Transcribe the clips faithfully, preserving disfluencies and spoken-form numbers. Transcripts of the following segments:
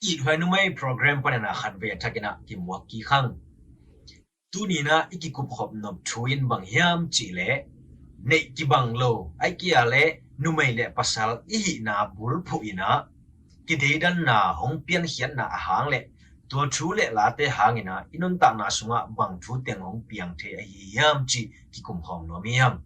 Ithuai numei program panin a khatvei a thakin a kimuak kik hang. Tuni in a i kikupkhop nop thu in bang hiam cih leh, neih kibang lo, ahih kei leh numei le pasal i hihna bulphuh in a kideidanna hong piankhiatna a hang le tua thu le late hangin a i nuntakna sungah bang thu teng hong piang thei ahi hiam cih kikumkhawm nuam hi hang.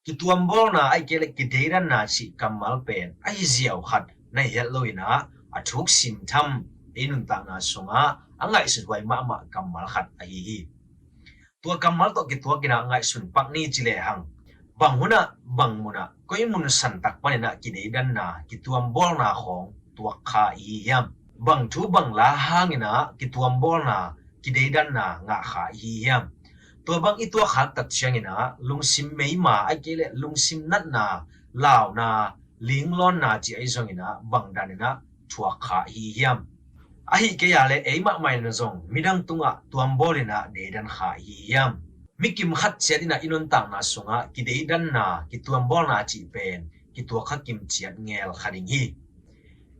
Kituambawlna ahih kei leh kideidanna cih kammal pen ahi ziau khat na hi het lo in a, a thuk simtham, i nuntakna sungah a ngaihsut huai mahmah kammal khat ahi hi. Tua kammal tawh kituak in a ngaihsun pak ni ci lehang, bang hun ah, bang mun ah, koi mun santak panin a kideidanna, kituambawlna khawng tuak kha i hi hiam? Bang thu bang la hangin a kituambawlna, kideidanna ngah kha i hi hiam? Tua bang i tuak khak tak ciangin a lungsim meima ahih kei leh lungsim natna, launa, linglawnna cih ahi zongin a bang danin a thuak kha i hi hiam? Ahih kei leh ei mahmah in zong midang tungah tuambawlin a deidan kha i hi hiam? Mi kim khat ciat in a i nuntakna sungah kideidanna, kituambawlna cih pen kituak kha kim ciat ngel kha ding hi.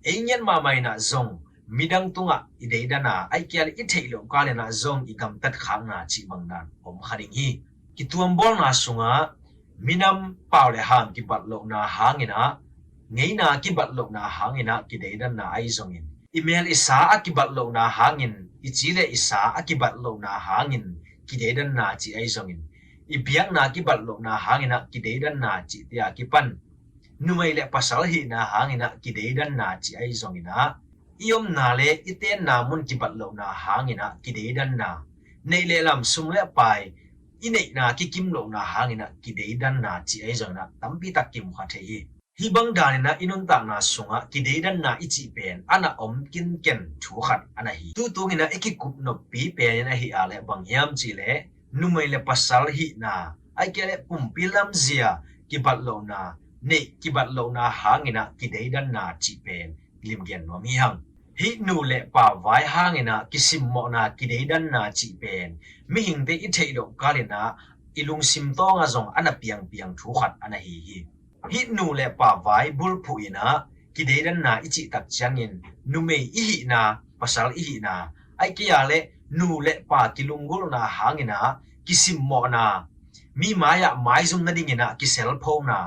Ei ngiat mahmah in a zong midang tungah i deidan a, ahih kei leh i theih loh kal in a zong i gamtat khakna cih bang dan om kha ding hi. Kituambawlna sungah minam pau le ham kibat lohna hangin a, ngeina kibat lohna hangin a kideidanna ahi zongin, i mel i sa a kibat lohna hangin, i ci le i sa a kibat lohna hangin kideidanna cih ahi zongin, i biakna kibat lohna hangin a kideidanna cihte a kipan, numei le pasal hihna hangin a kideidanna cih ahi zongin a, i omna le i tenna mun kibat lohna hangin a kideidanna, neih le lam, sum le pai, i neihna kikim lohna hangin a kideidanna cih ahi zongin a tampi tak kimu kha thei hi. Hih bang danin a i nuntakna sungah kideidanna i cih pen a na om kinken thu khat a na hi. Tutung in a i kikup noppi pen in ahih leh bang hiam cih leh, numei le pasal hihna, ahih kei leh pumpi lamzia kibat lohna, neih kibat lohna hangin a kideidanna cih pen limgen nuam hi hang. Hih nu le pa vai hangin a kisimmawhna, kideidanna cih pen mihingte i theih loh kal in a i lungsim tawng ah zong a na piangpiang thu khat a na hi hi. Hih nu le pa vai bulphuh in a kideidanna i cih tak ciangin, numei i hihna, pasal i hihna, ahih kei leh nu le pa kilunggulhna hangin a kisimmawhna, mi mai ah maizum nadingin a kiselphona,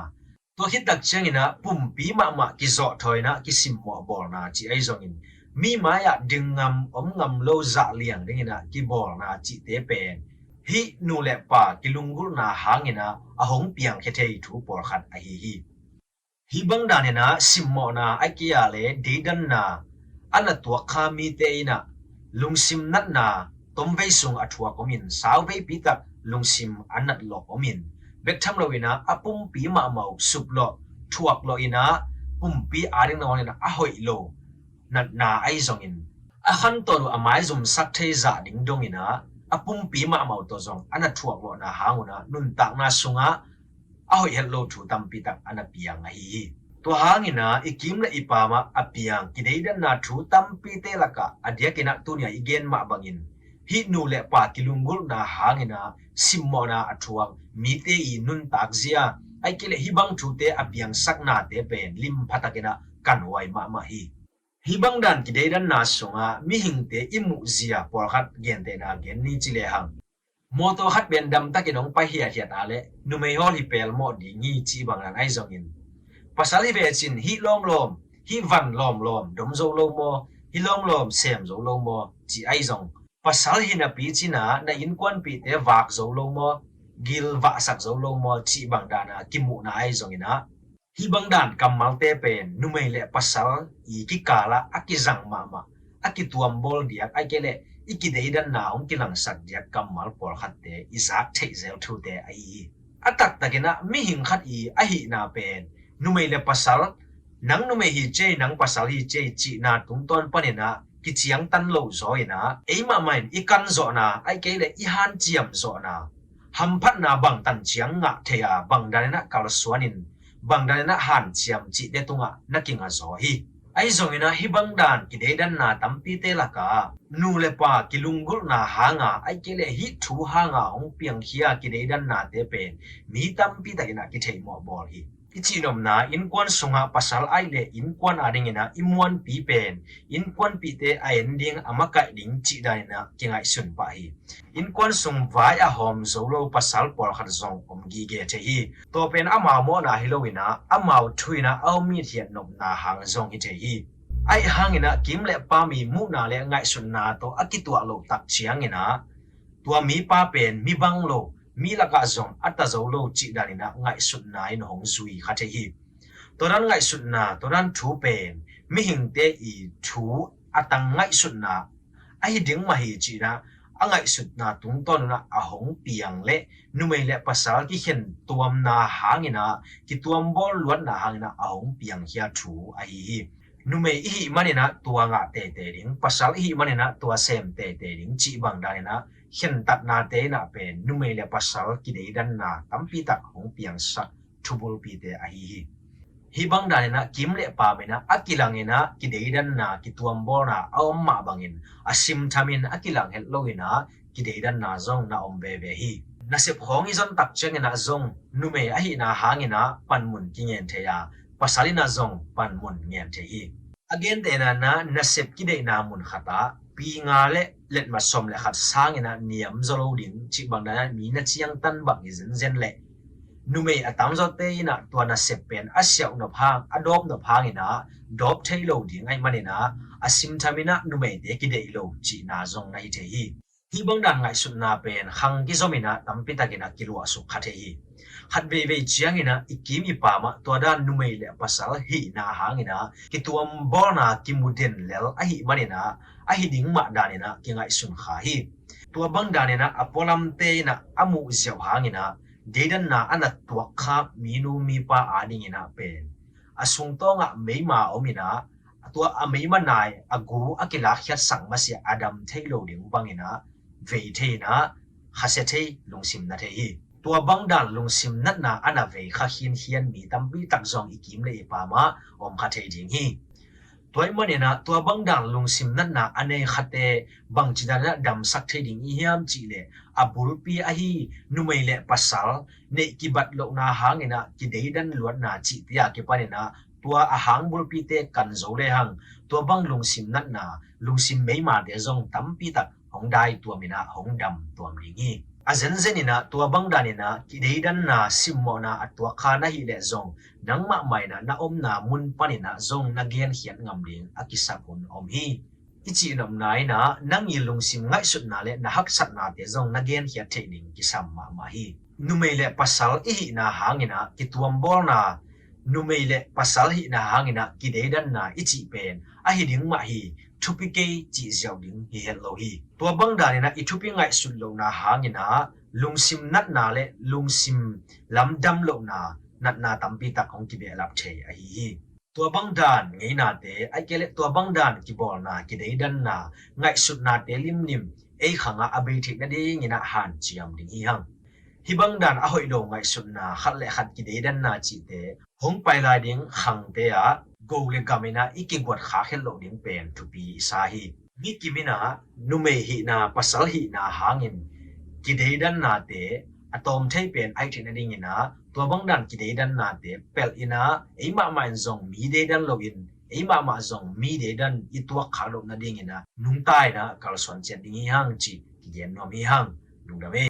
tua khit tak ciangin a pumpi mahmah kizawhthawi in a kisimmawh bawlna cih ahi zongin, mi mai ah ding ngam om ngam lo zah liang dingin a kibawlna cihte pen hih nu le pa kilunggulhna hangin a a hong piangkhia thei thu pawlkhat ahi hi. Hih bang danin a simmawhna, ahih kei leh deidanna a na tuak kha mite in a lungsim natna tomvei sung a thuak om in, sauveipi tak lungsim a nat lawh om in, bek tham lo in a a pumpi mahmah uh suplawh, thuaklawh in a pumpi ading nangawn in a a hoih lo natna ahi zongin, a khantawn uh a maizumsak thei zah ding dongin a a pumpi mahmah uh tawh zong a na thuaklawhna hang un a nuntakna sungah a hoih het lo thu tampi tak a na piang ahi hi. Tua hangin a i kim le i pam ah a piang kideidanna thu tampite lakah a diakin a tuni a i gen mah bangin, hih nu le pa kilunggulhna hangin a simmawhna a thuak mite i nuntak zia, ahih kei leh hih bang thute a piangsaknate pen limpha takin a kanhuai mahmah hi. Hih bang dan kideidanna sungah mihingte i muh zia pawlkhat gentehna gen ni ci lehang, mawtaw khat pen damtakin hong pai hiathiat a leh numei hawl hi pelmawh ding hi cih bang dan ahi zongin, pasal hi vecin hih lawmlawm, hih van lawmlawm dom zo lo maw, hih lawmlawm sem zo lo maw cih ahi zong, pasal hi napi cin a na innkuanpihte vak zo lo maw, gil vahsak zo lo maw cih bang dan a kimuhna ahi zongin a, hih bang dan kammalte pen numei le pasal i kikal ah a kizang mahmah, a kituambawl diak, ahih kei leh i kideidanna hong kilangsak diak kammal pawlkhatte i zak theih zel thute ahi hi. A taktakin a mihing khat i ahihna pen numei le pasal, nang numei hi cei, nang pasal hi cei cihna tungtawn panin a kiciangtan lo zaw in a, ei mahmah in i kanzawhna, ahih kei leh i hanciam zawhna, hamphatna bangtan ciang ngah thei a, bang danin a kalsuan in, bang danin a hanciam cihte tungah na kinga zaw hi. Ahi zongin a hih bang dan kideidanna tampite lakah nu le pa kilunggulhna hanga, ahih kei leh hih thu hanga hong piangkhia kideidannate pen mi tampi takin a kitheihmawh bawl hi. I cihnopna, innkuan sungah pasal aih le innkuan adingin ah i muanpi pen innkuanpihte a en ding, a makaih ding cih danin ah kingaihsun pah hi. Innkuan sung vai a hawm zo lo pasal pawlkhat zong om gige thei hi. Tua pen amau mawhna hi loin ah amau thu in ah a om mithiat nopna hang zong hi thei hi. Aih hangin ah kim le pam i muhna le ngaihsutna tawh a kituak loh tak ciangin ah tua mipa pen mi bang lo, mi lakah zong a ta zo lo cih danin ah ngaihsutna in hong zui kha thei hi. Tua dan ngaihsutna, tua dan thu pen mihingte i thu a tang ngaihsutna ahi ding mah hi cih in ah a ngaihsutna tungtawn un ah a hong piang le numei le pasal kikhen tuamna hangin ah, kituam bawl luatna hangin ah a hong piangkhia thu ahi hi. Numei i hih manin ah tua ngah teitei ding, pasal i hih manin ah tua sem teitei ding cih bang danin ah khentatnate in ah pen numei le pasal kideidanna tampi tak hong piangsak thubulpite ahi hi. Hih bang danin ah kim le pam in ah a kilangin ah kideidanna, kituambawlna a om mah bangin a simthamin a kilang het loin ah kideidanna zong na om veve hi. Nasep khawng i zon tak ciangin ah zong numei ahihna hangin ah panmun kingen thei a, pasal in ah zong panmun ngen thei hi. A gentehna in ah nasep kideihna mun khat ah pi nga le letmat sawm le khat sangin ah niam zaw lo ding cih bang danin ah mi na ciangtan bang hi zenzen leh numei a tamzawte in ah tua nasep pen a siauh nop hang, a dawp nop hangin ah dawp thei lo ding ahih manin ah a simthamin ah numeite kideih lo cihna zong na hi thei hi. Hih bang dan ngaihsutna pen khang kizomin ah tampi takin ah kiluahsuk kha thei hi. Khat veivei ciangin ah i kim i pam ah tua dan numei le pasal hihna hangin ah kituambawlna kimu den lel ahih manin ah ahi ding mah danin ah kingaihsun kha hi. Tua bang danin ah a pualamte in ah a muh ziau hangin ah deidanna a na tuak kha minu mipa adingin ah pen a sungtawngah meima om in ah tua a meima nai a gu a kilakkhiatsak masiah a dam thei lo ding bangin ah vei thei in ah khasia thei, lungsim na thei hi. Tua bang dan lungsim natna a na vei kha khinkhian mi tampi tak zong i kim le i pam ah om kha thei ding hi. Tua ahih manin ah tua bang dan lungsim natna a nei khate bangci danin ah damsak thei ding i hiam cih leh a bulpi ahi numei le pasal neih kibat lohna hangin ah kideidan luatna cihte a kipanin ah tua a hang bulpite kan zo lehang tua bang lungsim natna, lungsim meimate zong tampi tak hong dai tuam in ah hong dam tuam ding hi. A zenzen in ah tua bang danin ah kideidanna simmawhna a tuak kha na hih leh zong nangmah mah in ah na omna mun panin ah zong na genkhiat ngam ding a kisap hun om hi. I cihnopna in ah nang i lungsim ngaihsutna le na haksatnate zong na genkhiat theih ding kisam mahmah hi. Numei le pasal i hihna hangin ah kituambawlna, numei le pasal hihna hangin ah kideidanna i cih pen ahi ding mah hi, thupi kei cih ziau ding hi het lo hi. Tua bang danin ah i thupi ngaihsut lohna hangin ah lungsim natna le lungsim lamdam lohna natna tampi tak hong kibehlap thei ahi hi. Tua bang dan ngeinate, ahih kei leh tua bang dan kibawlna, kideidanna, ngaihsutnate limlim ei khangah a bei theih nadingin ah hanciam ding hi hang. Hih bang dan a hoih lo ngaihsutna, khat le khat kideidanna cihte hong pai lai ding khangte ah go le gam in ah i kiguat khak het loh ding pen thupi i sa hi. Mi kim in ah numei hihna, pasal hihna hangin kideidannate a tawm thei pen ahih theih nadingin ah tua bang dan kideidannate pelh in ah ei mahmah in zong mi deidan loin ei mahmah zong mi deidan i tuak khak loh nadingin ah nungta in ah kalsuan ciat ding hi hang cih kigen nuam hi hang. Lungdam ei.